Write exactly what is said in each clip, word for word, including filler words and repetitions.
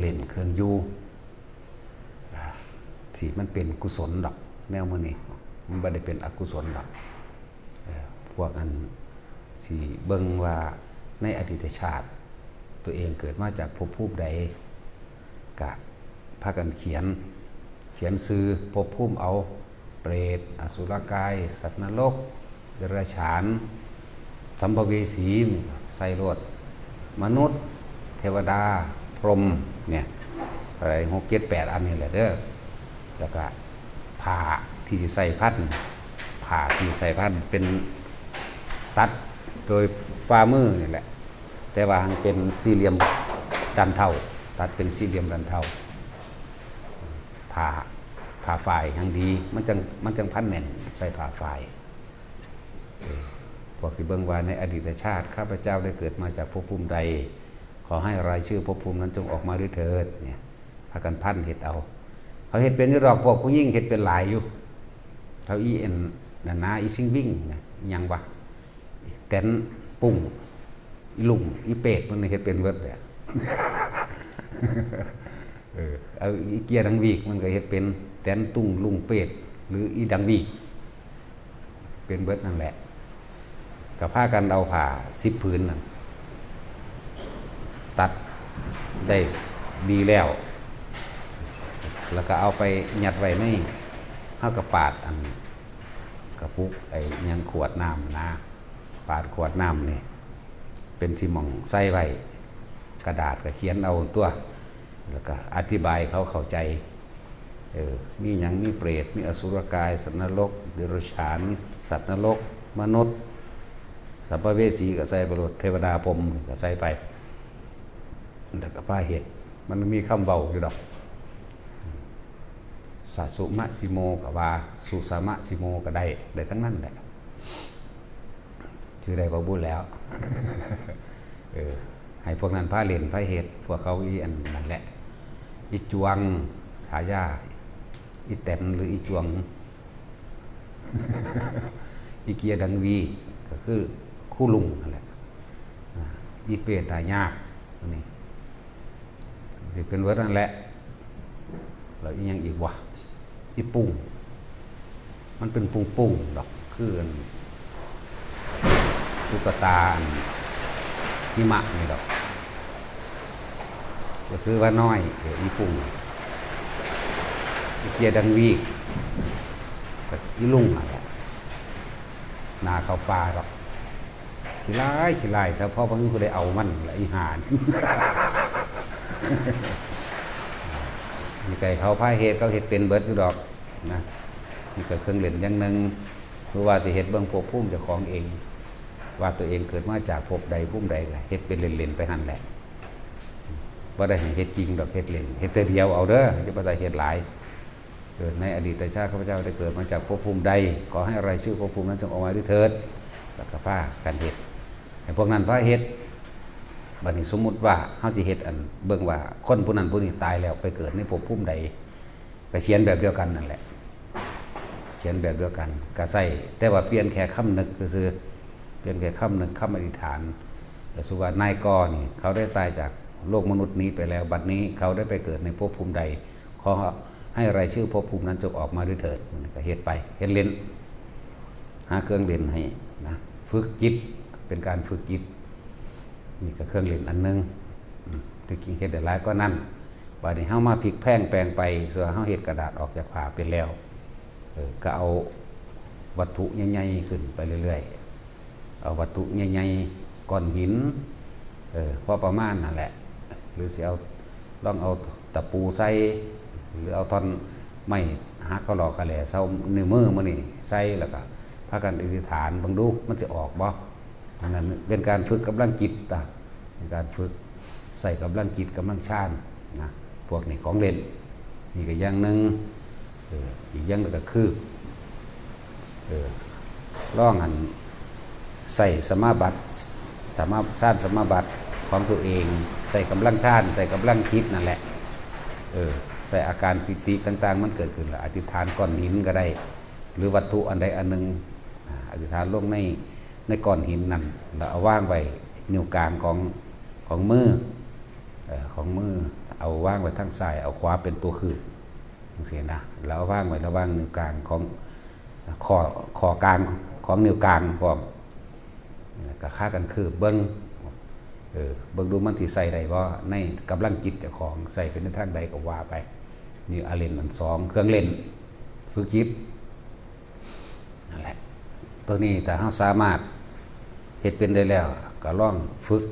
เล่นเครื่องอยู่ อ่า ที่มันเป็นกุศลดอก แนวมื้อนี้มันบ่ได้เป็นอกุศลดอก เอ่อ พวกอันสิเบิ่งว่าในอดีตชาติ ตัวเองเกิดมาจากภพภูมิใด กะพากันเขียน เขียนชื่อภพภูมิเอา เปรต อสุรกาย สัตว์นรก เดรัจฉาน สัมภเวสี ใส่โลด มนุษย์ เทวดา พรหม เนี่ย อะไร หก เจ็ด แปด อันนี้แหละเด้อ แล้วก็ผ้าที่สิใส่พัน ผ้าที่ใส่พันเป็นตัดโดยฝ่ามือนี่แหละ แต่ว่ามันเป็นสี่เหลี่ยมด้านเท่า ตัดเป็นสี่เหลี่ยมด้านเท่า ผ้า ผ้าฝ้ายอย่างดี มันจัง มันจังพันแน่น ใส่ผ้าฝ้าย เออ พวกสิเบิ่งว่าในอดีตชาติข้าพเจ้าได้เกิดมาจากภพภูมิใด ขอให้รายชื่อภพภูมินั้นจงออกมาด้วยเถิด เนี่ย พากันพันเฮ็ดเอา เขาเฮ็ดเป็นอยู่ดอก พวกผู้หญิงเฮ็ดเป็นหลายอยู่ เขาอีอันนั้นนะ อีซิงบิ่งนะ อิหยังวะ แตนปุ้ง อีลุง อีเปรต มันเฮ็ดเป็นเบิดแหละ เออ เอาอีเกียดังวีก มันก็เฮ็ดเป็น แตนตุงลุงเปรต หรืออีดังวีก เป็นเบิดนั่นแหละ ก็พากันเอาผ้าสิบผืนนั่น ตัดได้ดีแล้ว แล้วก็เอาไปยัดไว้ใน เฮากะปาดอัน กระปุก ไอ้หยัง ขวดน้ำนะ ปาดขวดน้ำนี่ เป็นที่หม่องใส่ไว้ กระดาษก็เขียนเอาตัว แล้วก็อธิบายเขาเข้าใจ เออ มีหยัง มีเปรต มีอสุรกาย สัตว์นรก เดรัจฉาน สัตว์นรก มนุษย์ สัมภเวสีก็ใส่ไปโลด เทวดาพรหมก็ใส่ไป แล้วก็พาเฮ็ด มันมีคำเว้าอยู่ดอก สะสุมะสิโมก็ว่า สุสามะสิโมก็ได้ ได้ทั้งนั้นแหละ ชื่อได้บ่บุญแล้ว เออ ให้พวกนั้นพาเล่นพาเฮ็ด พวกเขาอีอันนั่นแหละ อีจวง ฉายา อีแตนหรืออีจวง อีเกียดังวี ก็คือครูลุงนั่นแหละ อ่า อีเปรตหายาก อันนี้ สิเป็นเบิดนั่นแหละ แล้วอีหยังอีกวะ อีปุ้ง มันเป็นปุ้งๆดอก คืออันตุ๊กตาอันหิมะนี่ดอก ก็ซื้อว่าน้อย เดี๋ยวอีปุ้ง อีเกียดังวีก กับอีลุงนั่นแหละ หนาเขาปลาดอก ขี้ร้าย ขี้ร้าย เฉพาะเพิ่นผู้ใดเอามันละอีห่านี่ นี่ไก่เขาพาเฮ็ด เขาเฮ็ดเป็นเบิดอยู่ดอกนะ นี่ก็เครื่องเล่นอย่างหนึ่ง คือว่าสิเฮ็ดเบิ่งภพภูมิเจ้าของเอง ว่าตัวเองเกิดมาจากภพใดภูมิใด ก็เฮ็ดเป็นเล่นๆไปหั่นแหละ บ่ได้ให้เฮ็ดจริงดอก เฮ็ดเล่น เฮ็ดแต่เดียวเอาเด้อ อย่าไปเฮ็ดหลาย เกิดในอดีตชาติข้าพเจ้าได้เกิดมาจากภพภูมิใด ขอให้รายชื่อภพภูมินั้นจงออกมาด้วยเถิด แล้วก็พากันเฮ็ด ให้พวกนั้นพาเฮ็ด บัดนี้สมมุติว่าเฮาสิเฮ็ดอันเบิ่งว่าคนผู้นั้นผู้นี้ตายแล้วไปเกิดในภพภูมิใด ก็เขียนแบบเดียวกันนั่นแหละ เขียนแบบเดียวกัน ก็ใส่ แต่ว่าเปลี่ยนแค่คำนึกซื่อๆ เปลี่ยนแค่คำนึก คำอธิษฐาน แต่สมมุติว่านายกนี่ เขาได้ตายจากโลกมนุษย์นี้ไปแล้ว บัดนี้เขาได้ไปเกิดในภพภูมิใด ขอให้รายชื่อภพภูมินั้นจงออกมาด้วยเถิด มันก็เฮ็ดไป เฮ็ดเล่น หาเครื่องเล่นให้นะ ฝึกจิต เป็นการฝึกจิต นี่ก็เครื่องเล่นอันหนึ่ง อืม ที่จริงเฮ็ดได้หลายกว่านั้น บัดนี้เฮามาพลิกแพลงแปลงไป ส่วนเฮาเฮ็ดกระดาษออกจากผ้าเป็นแล้ว เออ ก็เอาวัตถุใหญ่ๆขึ้นไปเรื่อยๆ เอาวัตถุใหญ่ๆ ก้อนหิน เออ พอประมาณนั่นแหละ หรือสิเอา ลองเอาตะปูใส่ หรือเอาท่อนไม้หักเขาหลอกเขาแหล่เซานิ้วมือมื้อนี้ใส่ แล้วก็พากันอธิษฐานเบิ่งดู มันสิออกบ่ อันนั้นเป็นการฝึกกำลังจิตตะ เป็นการฝึกใส่กำลังจิต กำลังฌานนะ พวกนี้ของเล่น นี่ก็อย่างหนึ่ง เออ อีกอย่างหนึ่งก็คือ เออ ลองอัน ใส่สมาบัติ สมา ฌานสมาบัติของตัวเอง ใส่กำลังฌาน ใส่กำลังจิตนั่นแหละ เออ ใส่อาการปีติต่างๆ มันเกิดขึ้นแล้ว อธิษฐานก้อนหินก็ได้ หรือวัตถุอันใดอันหนึ่ง อ่า อธิษฐานลงใน ในก้อนหินนั่น แล้วเอาวางไว้นิ้วกลางของ ของมือ เอ่อ ของมือ เอาวางไว้ทางซ้าย เอาขวาเป็นตัวคืบจังซี่นะ แล้ววางไว้ระหว่างนิ้วกลางของ ข้อ ข้อกลางของนิ้วกลางพร้อม แล้วก็พากันคืบเบิ่ง เออ เบิ่งดูมันสิใส่ได้บ่ ในกำลังจิตเจ้าของ ใส่ไปในทางใดก็ว่าไป นี่อาเล่นอันสอง เครื่องเล่น ฝึกจิต นั่นแหละ ตัวนี้ถ้าเราสามารถเฮ็ดเป็นได้แล้ว ก็ลองฝึก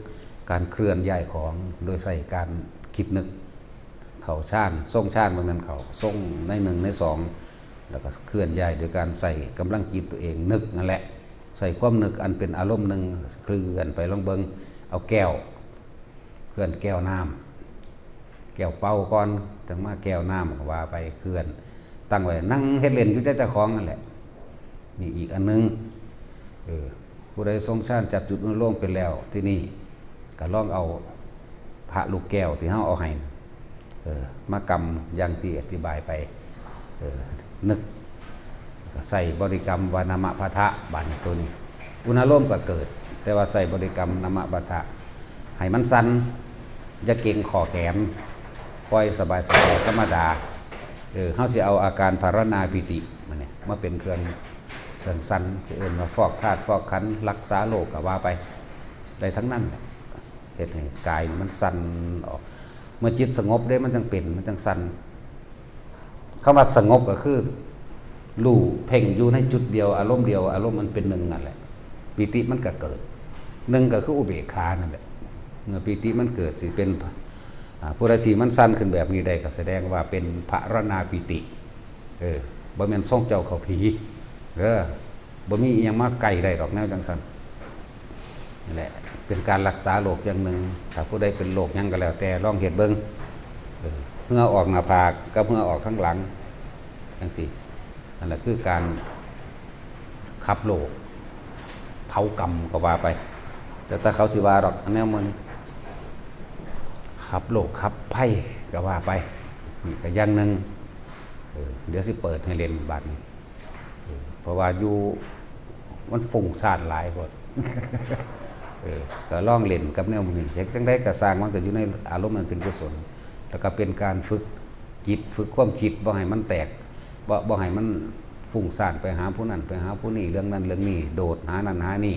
การเคลื่อนย้ายของโดยใช้การคิดนึก เข้าฌาน ทรงฌาน บ่แม่นเข้า ทรงในหนึ่งในสอง แล้วก็เคลื่อนย้ายโดยการใช้กำลังจิตตัวเองนึกนั่นแหละ ใช้ความนึกอันเป็นอารมณ์หนึ่ง เคลื่อนไป ลองเบิ่ง เอาแก้ว เคลื่อนแก้วน้ำ แก้วเปล่าก่อน จั่งมาแก้วน้ำ ก็ว่าไป เคลื่อน ตั้งไว้ นั่งเฮ็ดเล่นอยู่เจ้าของนั่นแหละ นี่อีกอันนึง เออ ผู้ใดทรงฌานจับจุดอนุโลมเป็นแล้ว ที่นี่ก็ลองเอาพระลูกแก้วที่เฮาเอาให้ เออ มากำอย่างที่อธิบายไป เออ นึก ใส่บริกรรมว่า นะมะพะทะ บาดนี้ตัวนี้ อุณาโลมก็เกิด แต่ว่าใส่บริกรรม นะมะพะทะ ให้มันสั่น อย่าเกร็งข้อแขน ปล่อยสบายๆ ธรรมดา เออ เฮาสิเอาอาการพารณาปีติมาเนี่ย มาเป็นเครื่อง เครื่องสั่น สิเอิ้นว่าฟอกธาตุฟอกขันธ์ รักษาโรคก็ว่าไป ได้ทั้งนั้นแหละ เฮ็ดให้กายนี่มันสั่นออก เมื่อจิตสงบเด้ มันจั่งเป็น มันจั่งสั่น คำว่าสงบก็คือ รู้เพ่งอยู่ในจุดเดียว อารมณ์เดียว อารมณ์มันเป็นหนึ่งนั่นแหละ ปีติมันก็เกิด หนึ่งก็คืออุเบกขานั่นแหละ เมื่อปีติมันเกิดสิเป็น อ่า ผู้ใดที่มันสั่นขึ้นแบบนี้ได้ ก็แสดงว่าเป็นพารณาปีติ เออ บ่แม่นทรงเจ้าเข้าผี เด้อ บ่มีอิหยังมาใกล้ได้ดอกแนวจั่งซั่น นี่แหละ เป็นการรักษาโรคอย่างหนึ่ง ถ้าผู้ใดเป็นโรคหยังก็แล้วแต่ ลองเฮ็ดเบิ่ง เออ เหงื่อออกหน้าผากกับเหงื่อออกข้างหลัง จั่งซี้ นั่นแหละคือการขับโรค เผากรรมก็ว่าไป แต่ถ้าเขาสิว่าดอก แนวมัน ขับโรคขับภัยก็ว่าไป นี่ก็อย่างหนึ่ง เออ เดี๋ยวสิเปิดให้เล่นบัดนี้ เออ เพราะว่าอยู่ มันฟุ้งซ่านหลายโพด เออ ก็ลองเล่นกับแนวนี้ เฮ็ดจั่งใดก็ซ่าง มันก็อยู่ในอารมณ์มันเป็นกุศล แล้วก็เป็นการฝึกจิต ฝึกความคิด บ่ให้มันแตก บ่ บ่ให้มันฟุ้งซ่านไปหาผู้นั้น ไปหาผู้นี้ เรื่องนั้นเรื่องนี้ โดดหานั่นหานี่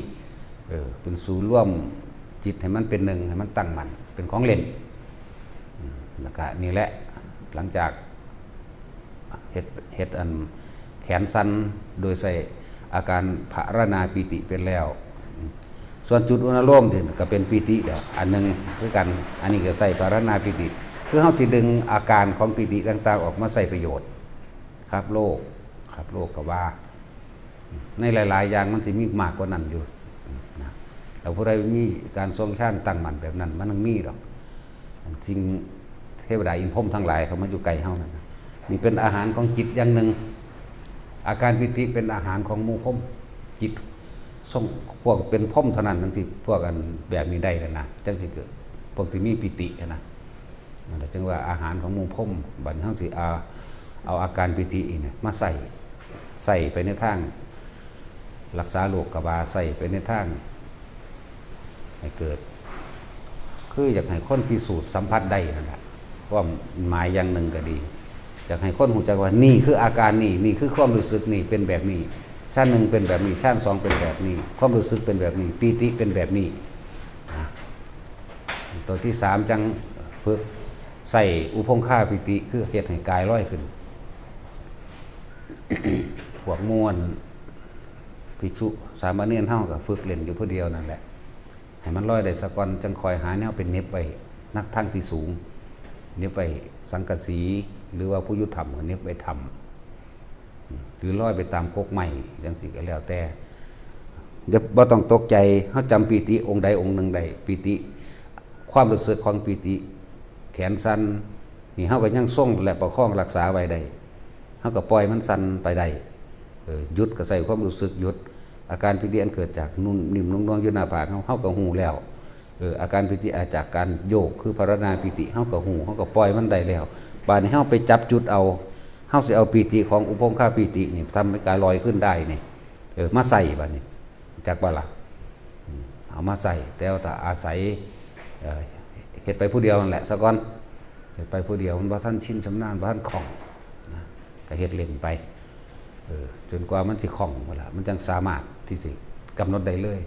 เออ เป็นศูนย์รวมจิตให้มันเป็นหนึ่ง ให้มันตั้งมั่น เป็นของเล่น อืม แล้วก็นี่แหละ หลังจาก เฮ็ด เฮ็ดอันแขนสั่นโดยใช้อาการพารณาปีติเป็นแล้ว ส่วนจุดอุณาโลมนี่ก็เป็นปีติแล้วอันหนึ่งคือกัน อันนี้ก็ใช้พารณาปีติ คือเฮาสิดึงอาการของปีติต่างๆ ออกมาใช้ประโยชน์ ขับโรค ขับโรคก็ว่า ในหลายๆ อย่างมันสิมีมากกว่านั้นอยู่นะ แล้วผู้ใดมีการทรงฌานตั้งมั่นแบบนั้น มันยังมีดอก สิ่งเทวดาอินทร์พรหมทั้งหลายเขามาอยู่ใกล้เฮานั่นนะ นี่เป็นอาหารของจิตอย่างหนึ่ง อาการปีติเป็นอาหารของหมู่พรหม จิตทรง พวกเป็นพรหมเท่านั้นจั่งสิ พวกอันแบบนี้ได้แล้วนะ จั่งสิเกิด พวกที่มีปีตินะ นั่นแหละจึงว่าอาหารของหมู่พรหม บัดนี้เฮาสิเอา เอาอาการปีตินี่มาใช้ ใช้ไปในทางรักษาโรคก็ว่า ใช้ไปในทางให้เกิด คืออยากให้คนพิสูจน์สัมผัสได้นั่นแหละ ความหมายอย่างหนึ่งก็ดี อยากให้คนรู้จักว่านี่คืออาการนี่ นี่คือความรู้สึกนี่เป็นแบบนี้ ฌานหนึ่งเป็นแบบนี้ ฌานสองเป็นแบบนี้ ความรู้สึกเป็นแบบนี้ ปีติเป็นแบบนี้นะ ตัวที่สามจั่งฝึกใช้อุพงคาปีติ คือเฮ็ดให้กายลอยขึ้น พวกหมู่ภิกษุสามเณรเฮาก็ฝึกเล่นอยู่ผู้เดียวนั่นแหละ ให้มันลอยได้ซะก่อน จั่งค่อยหาแนวไปเหน็บไว้ นักทางที่สูง เหน็บไว้สังกะสี หรือว่าผู้อยู่ถ้ำก็เหน็บไว้ถ้ำ หรือลอยไปตามกกไม้จั่งซี้ก็แล้วแต่ อย่า บ่ต้องตกใจ เฮาจำปีติองค์ใดองค์หนึ่งได้ ปีติ ความรู้สึกของปีติ แขนสั่น นี่เฮาก็ยังทรงและประคองรักษาไว้ได้ เฮาก็ปล่อยมันสั่นไปได้ เออ หยุดก็ใช้ความรู้สึกหยุด อาการปีติอันเกิดจากนุ่มนิ่มนุ่มนวลอยู่หน้าผากเฮา เฮาก็ฮู้แล้ว เออ อาการปีติอาจากการโยกคือพารณาปีติ เฮาก็ฮู้ เฮาก็ปล่อยมันได้แล้ว บาดนี้เฮาไปจับจุดเอา เฮาสิเอาปีติของอุพงคาปีตินี่ ทำให้กายลอยขึ้นได้นี่ เออ มาใช้บาดนี้ จักบ่ล่ะ อืม เอามาใช้ แต่ว่าถ้าอาศัย เอ่อ เฮ็ดไปผู้เดียวนั่นแหละซะก่อน ไปผู้เดียวมันบ่ทันชินชำนาญ บ่ทันคล่องนะ ก็เฮ็ดเล่นไป เออ จนกว่ามันสิคล่องหมดละ มันจังสามารถที่สิกำหนดได้เลย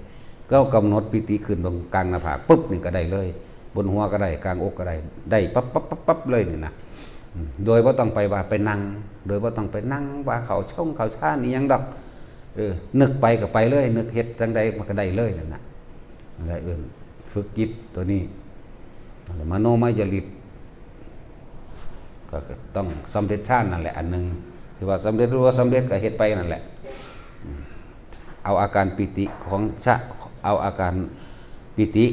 ก็กำหนดปีติขึ้นบนกลางหน้าผากปุ๊บนี่ก็ได้เลย บนหัวก็ได้ กลางอกก็ได้ ได้ปั๊บปั๊บปั๊บปั๊บเลยนี่นะ อืม โดยบ่ต้องไปว่าไปนั่ง โดยบ่ต้องไปนั่งว่าเขาช่องเขาชานี่ยังดอก เออ นึกไปก็ไปเลย นึกเฮ็ดจังใดมันก็ได้เลยนั่นน่ะ อะไรเอื่น ฝึกจิตตัวนี้ มโนมยฤทธิ์ ก็ต้องสำเร็จฌานนั่นแหละ อันหนึ่ง ที่ว่าสำเร็จหรือว่าสำเร็จก็เฮ็ดไปนั่นแหละ อืม เอาอาการปีติของฌะ เอาอาการปีติ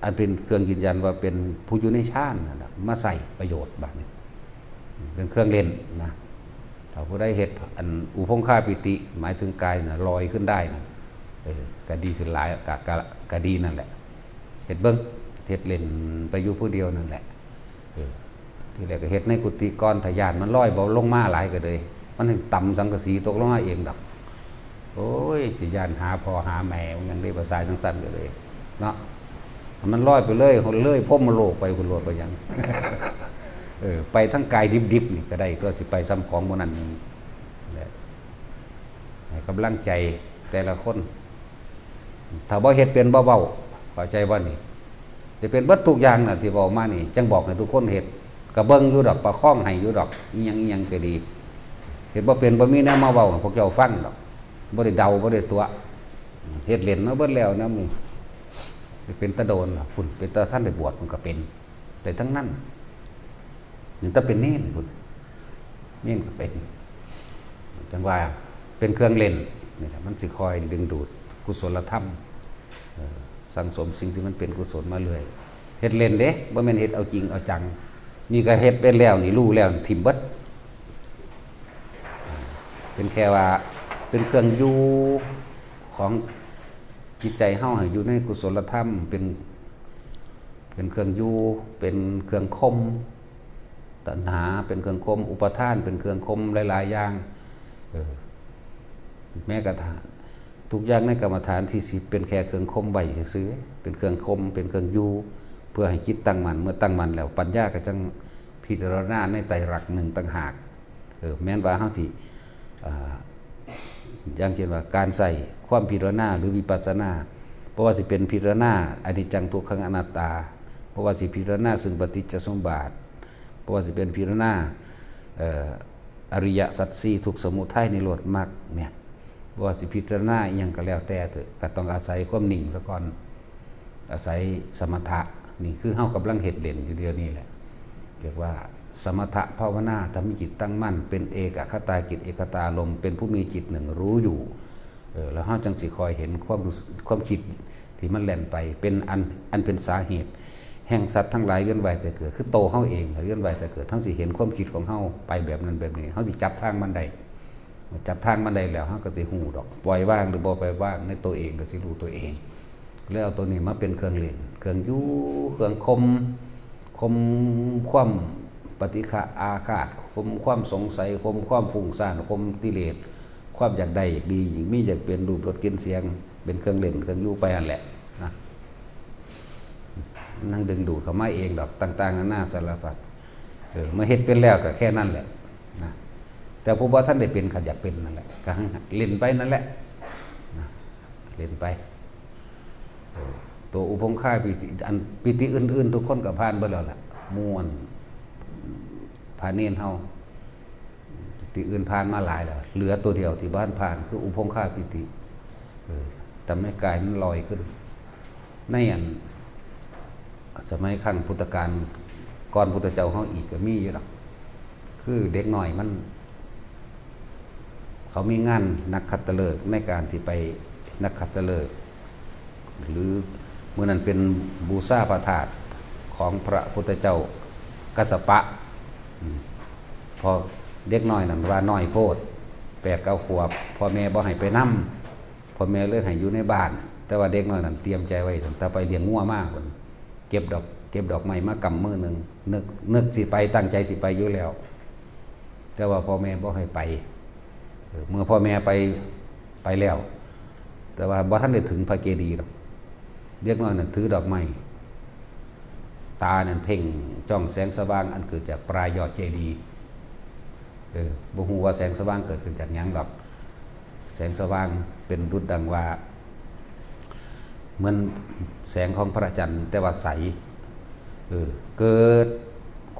อันเป็นเครื่องยืนยันว่าเป็นผู้อยู่ในฌานนั่นน่ะ มาใส่ประโยชน์บัดนี้ เป็นเครื่องเล่นนะ ถ้าผู้ใดเฮ็ดอันอุพงคาปีติ หมายถึงกายน่ะลอยขึ้นได้นะ เออ ก็ดีขึ้นหลาย ก็ ก็ ก็ดีนั่นแหละ เฮ็ดเบิ่ง เฮ็ดเล่นไปอยู่ผู้เดียวนั่นแหละ เออ ทีแรกก็เฮ็ดในกุฏิก่อน ถ้าย้านมันลอยบ่ลงมาหลายก็เลย มันสิต่ำสังกะสีตกลงมาเองดอก โอ้ย สิย้านหาพ่อหาแม่มันยังได้ภาษาจังซั่นก็เลย เนาะ มันลอยไปเลย เลยพรหมโลกไปพุ้นโลดไปหยัง เออ ไปทั้งกายดิบๆนี่ก็ได้ ก็สิไปซ้ำของหมู่นั้นหนึ่งแหละ ให้กำลังใจแต่ละคน ถ้าบ่เฮ็ดเป็นบ่เว้า เข้าใจบ่นี่ จะเป็นเบิดทุกอย่างน่ะที่เว้ามานี่ จังบอกให้ทุกคนเฮ็ด ก็เบิ่งอยู่ดอก ประคองให้อยู่ดอก อิหยังอิหยังก็ดี เฮ็ดบ่เป็นบ่มีแนวมาเว้าให้พวกเจ้าฟังดอก บ่ได้เดา บ่ได้ตั๋ว เฮ็ดเล่นมาเบิดแล้วนำนี่ เป็นตาโดนล่ะ พุ้น เป็นตาทันได้บวชมันก็เป็น ได้ทั้งนั้น นี่ถ้าเป็นเณรพุ้น เณรก็เป็น จังว่าเป็นเครื่องเล่น นี่แหละ มันสิคอยดึงดูดกุศลธรรม เอ่อ สั่งสมสิ่งที่มันเป็นกุศลมาเรื่อย เฮ็ดเล่นเด้ บ่แม่นเฮ็ดเอาจริงเอาจัง นี่ก็เฮ็ดเป็นแล้ว นี่รู้แล้ว ถิ่มเบิด เป็นแค่ว่า เป็นเครื่องอยู่ของจิตใจเฮาให้อยู่ในกุศลธรรม เป็น เป็นเครื่องอยู่ เป็นเครื่องข่มตัณหา เป็นเครื่องข่มอุปาทาน เป็นเครื่องข่มหลายๆอย่าง เออ แม้กระทั่งทุกอย่างในกรรมฐานที่สิบเป็นแค่เครื่องข่มไว้ซื่อๆ เป็นเครื่องข่ม เป็นเครื่องอยู่ เพื่อให้จิตตั้งมั่น เมื่อตั้งมั่นแล้ว ปัญญาก็จังพิจารณาในไตรลักษณ์หนึ่งต่างหาก เออ แม้นว่าเฮาสิ อ่า อย่างเช่นว่าการใส่ความพิจารณาหรือวิปัสสนา บ่ว่าสิเป็นพิจารณาอนิจจังทุกขังอนัตตา บ่ว่าสิพิจารณาซึ่งปฏิจจสมบัติ บ่ว่าสิเป็นพิจารณา เอ่อ อริยสัจสี่ ทุกข์สมุทัยนิโรธมรรคเนี่ย บ่ว่าสิพิจารณาอิหยังก็แล้วแต่เถอะ ก็ต้องอาศัยความนิ่งซะก่อน อาศัยสมถะ นี่คือเฮากำลังเฮ็ดเล่นอยู่เดี๋ยวนี้แหละ เรียกว่าสมถะภาวนา ทำให้จิตตั้งมั่น เป็นเอกคตาจิต เอกคตารมณ์ เป็นผู้มีจิตหนึ่งรู้อยู่ เออ แล้วเฮาจังสิคอยเห็นความรู้สึก ความคิดที่มันแล่นไป เป็นอัน อันเป็นสาเหตุ แห่งสัตว์ทั้งหลายเวียนว่ายแต่เกิด คือโตเฮาเองเวียนว่ายแต่เกิด เฮาสิเห็นความคิดของเฮาไปแบบนั้นแบบนี้ เฮาสิจับทางมันได้ จับทางมันได้แล้ว เฮาก็สิฮู้ดอก ปล่อยวางหรือบ่ปล่อยวาง ในตัวเองก็สิรู้ตัวเอง แล้วเอาตัวนี้มาเป็นเครื่องเล่น เครื่องอยู่ เครื่องข่ม ข่มความปฏิฆะอาฆาต ข่มความสงสัย ข่มความฟุ้งซ่าน ข่มกิเลส ความอยากได้อยากดี อยากมีอยากเป็น รูปรสกลิ่นเสียง เป็นเครื่องเล่น เครื่องอยู่ไปนั่นแหละนะ นั่งดึงดูดเข้ามาเองดอก ต่างๆนานาสารพัด เออ เมื่อเฮ็ดเป็นแล้วก็แค่นั้นแหละนะ แต่ผู้บ่ทันได้เป็นก็อยากเป็นนั่นแหละ ก็ให้เล่นไปนั่นแหละนะ เล่นไป เออ ตัวอุปงคาปีติ อันปีติอื่นๆ ทุกคนก็ผ่านเบิดแล้วล่ะ ม่วน พาเณรเฮา ปีติอื่นผ่านมาหลายแล้ว เหลือตัวเดียวที่บ่ทันผ่าน คืออุปงคาปีติ เออ ทำให้กายมันลอยขึ้น ในอัน สมัยครั้งพุทธกาล ก่อนพุทธเจ้าเฮาอีกก็มีอยู่ดอก คือเด็กน้อยมัน เขามีงานนักขัตฤกษ์ในการที่ไปนักขัตฤกษ์ หรือมื้อนั้นเป็นบูชาพระธาตุของพระพุทธเจ้ากัสสปะ อืม พอเด็กน้อยนั่นว่าน้อยโพด แปดเก้าขวบ พ่อแม่บ่ให้ไปนำ พ่อแม่เลยให้อยู่ในบ้าน แต่ว่าเด็กน้อยนั่นเตรียมใจไว้ตั้งแต่ไปเลี้ยงงัวมาพุ้น เก็บดอก เก็บดอกไม้มากำมือหนึ่ง นึก นึกสิไป ตั้งใจสิไปอยู่แล้ว แต่ว่าพ่อแม่บ่ให้ไป เออ เมื่อพ่อแม่ไป ไปแล้ว แต่ว่าบ่ทันได้ถึงพระเจดีย์ดอก เด็กน้อยนั่นถือดอกไม้ ตานั่นเพ่งจ้องแสงสว่างอันเกิดจากปลายยอดเจดีย์ เออ บ่ฮู้ว่าแสงสว่างเกิดขึ้นจากหยังดอก แสงสว่างเป็นดุจดังว่า เหมือนแสงของพระจันทร์แต่ว่าใส เออ เกิด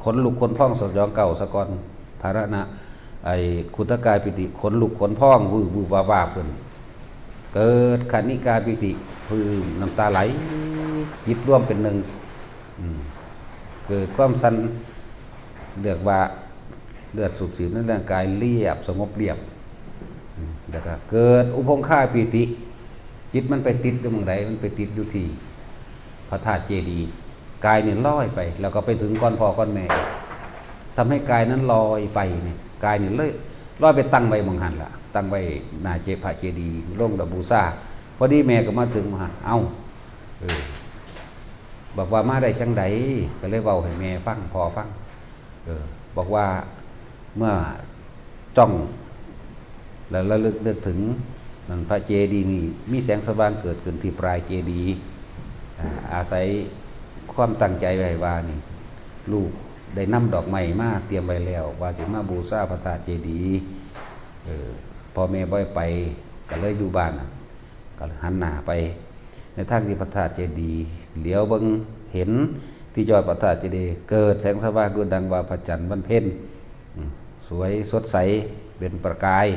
ขนลุกขนพองสยองเกล้าสะก่อน พระนะ ไอ้ขุทกายปีติ ขนลุกขนพอง วืบวืบวาบวาบขึ้น เกิดคณิกาปีติ พื้มน้ำตาไหล จิตรวมเป็นหนึ่ง อืม เกิดความสั่น เรียกว่าเลือดสูบฉีดในร่างกายเรียบ สงบเรียบ อืม แล้วก็เกิดอุพงคาปีติ จิตมันไปติดอยู่หม่องใด มันไปติดอยู่ที่พระธาตุเจดีย์ กายนี่ลอยไป แล้วก็ไปถึงก้อนพ่อก้อนแม่ ทำให้กายนั้นลอยไปนี่ กายนี่เลยลอยไปตั้งไว้หม่องหั้นล่ะ ตั้งไว้หน้าเจพระเจดีย์ ลงดอกบูชา พอดีแม่ก็มาถึง มา เอ้า เออ บอกว่ามาได้จังใด ก็เลยเว้าให้แม่ฟัง พ่อฟัง เออ บอกว่าเมื่อจ้อง แล้วระลึกนึกถึงนั่นพระเจดีย์นี่ มีแสงสว่างเกิดขึ้นที่ปลายเจดีย์ อ่า อาศัยความตั้งใจไว้ว่านี่ ลูกได้นำดอกไม้มาเตรียมไว้แล้ว ว่าสิมาบูชาพระธาตุเจดีย์ เออ พ่อแม่บ่ให้ไป ก็เลยอยู่บ้านน่ะ ก็หันหน้าไปในทางที่พระธาตุเจดีย์ เหลียวเบิ่งเห็นที่ยอดพระธาตุเจดีย์ เกิดแสงสว่างดุจดังว่าพระจันทร์วันเพ็ญ อืม สวยสดใสเป็นประกาย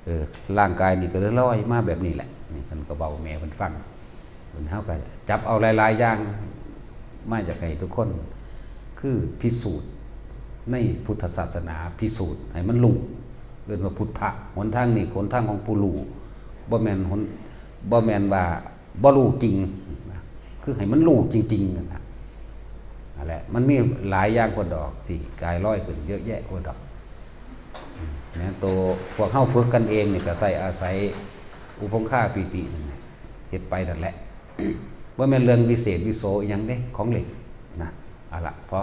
เออ ร่างกายนี่ก็เลยลอยมาแบบนี้แหละ นี่เพิ่นก็เว้าแม่เพิ่นฟัง เพิ่น เฮาก็จับเอาหลายๆอย่างมาจากให้ทุกคน คือพิสูจน์ในพุทธศาสนา พิสูจน์ให้มันรู้ เรียกว่าพุทธะ หนทางนี้หนทางของผู้รู้ บ่แม่นหน บ่แม่นว่าบ่รู้จริงนะ คือให้มันรู้จริงๆนั่นนะ นั่นแหละ มันมีหลายอย่างโพดดอกที่กายลอยขึ้นเยอะแยะโพดดอก อืม แม้นตัวพวกเฮาฝึกกันเองนี่ก็ใส่อาศัยอุพงคาปีตินั่นแหละ เฮ็ดไปนั่นแหละ บ่แม่นเรื่องวิเศษวิโสอิหยังเด้ ของเล่นนะ เอาละ พอ